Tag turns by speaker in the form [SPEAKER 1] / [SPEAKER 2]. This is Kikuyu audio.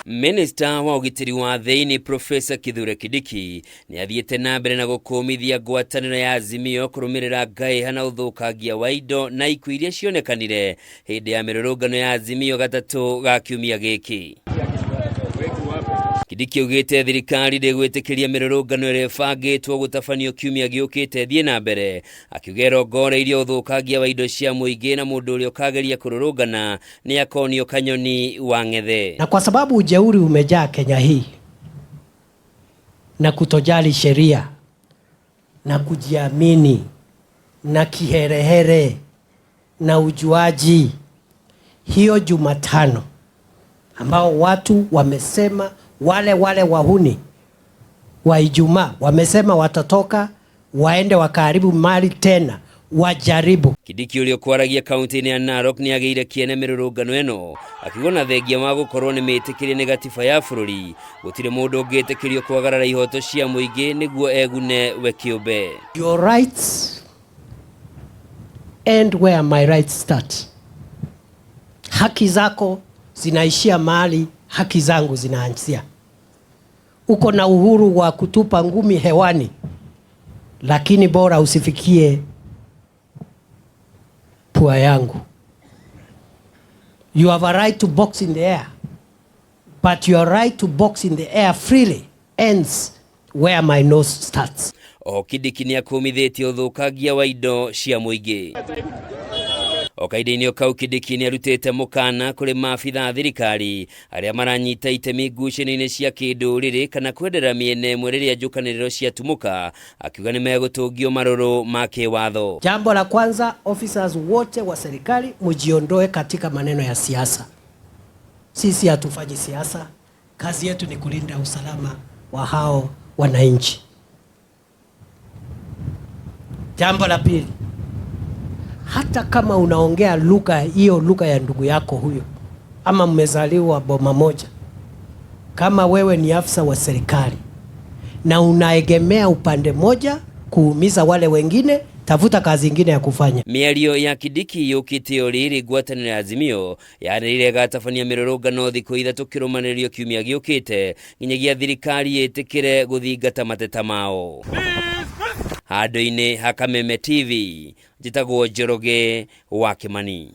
[SPEAKER 1] Minista wa ũgitĩri wa thĩinĩ Profesa Kithure Kindiki nĩ athiĩte na mbere na gũkũmithia ngwatanĩro ya Azimio kũrũmĩrĩra ngaĩha na ũthũkangia wa indo na ikuũ iria cionekanire hĩndĩ ya mĩrũrũngano ya Azimio gatatũ ga kiumia gĩkĩ. Kindiki augĩte thirikari ndĩgwĩtĩkĩria mĩrũrũngano ĩrĩa ĩbangĩtwo gũtabanio kiumia gĩũkĩte ĩthiĩ na mbere, akiuga ĩrongoreirie ũthũkangia wa indo cia mũingĩ na mũndũ ũrĩa ũkageria kũrũrũngana nĩ akonio kanyoni wa ng'ethe.
[SPEAKER 2] Na kwa sababu ujeuri umejaa Kenya hii na kutojali sheria na kujiamini na kiherehere na ujuaji, hiyo Jumatano ambao watu wamesema, wale wale wahuni wa Ijumaa wamesema watatoka waende wakaharibu mali tena wajaribu.
[SPEAKER 1] Kindiki ũrĩa ũkwaragia kaunti-inĩ ya Narok nĩ agĩire kĩene mĩrũrũngano ĩno akiuga na thengia wa gũkorwo nĩ mĩtĩkĩrie nĩ gatiba ya bũrũri gũtirĩ mũndũ ũngĩtĩkĩrio kwagarara ihoto cia mũingĩ nĩguo egune we kĩũmbe.
[SPEAKER 2] Your rights end where my rights start. Haki zako zinaishia mahali haki zangu zinaanzia. Uko na uhuru wa kutupa ngumi hewani, lakini bora usifikie pua yangu. You have a right to box in the air, but your right to box in the air freely ends where my nose starts.
[SPEAKER 1] O Kindiki nĩ akũmithĩtie ũthũkangia wa indo cia mũingĩ. O kahinda-inĩ kau Kindiki nĩ arutĩte mũkana kũrĩ maabitha a thirikari arĩa maranyita itemi ngucanio-inĩ cia kĩndũrĩrĩ kana kwenderera mĩena ĩmwe rĩrĩa njũkanĩrĩro ciatumũka, akiuga nĩ megũtũngio marũrũ ma kĩwatho.
[SPEAKER 2] Jambo la kwanza, officers wote wa serikali mjiondoe katika maneno ya siasa. Sisi hatufanyi siasa, kazi yetu ni kulinda usalama wa hao wananchi. Jambo la pili, hata kama unaongea lugha hiyo lugha ya ndugu yako huyo, ama mmezaliwa boma moja, kama wewe ni afisa wa serikali na unaegemea upande moja kuumiza wale wengine, tafuta kazi ingine ya kufanya.
[SPEAKER 1] Mĩario ya Kindiki yũkĩte o rĩrĩ ngwatanĩro ya Azimio yanĩrĩire ĩgatabania mĩrũrũngano thikũ ithatũ kĩrũmanĩrĩrio kiumia gĩũkĩte nginyagia thirikari ĩtĩkĩre gũthingata mateta mao. Handũ-inĩ ha Kameme TV, njĩtagwo Njoroge wa Kĩmani.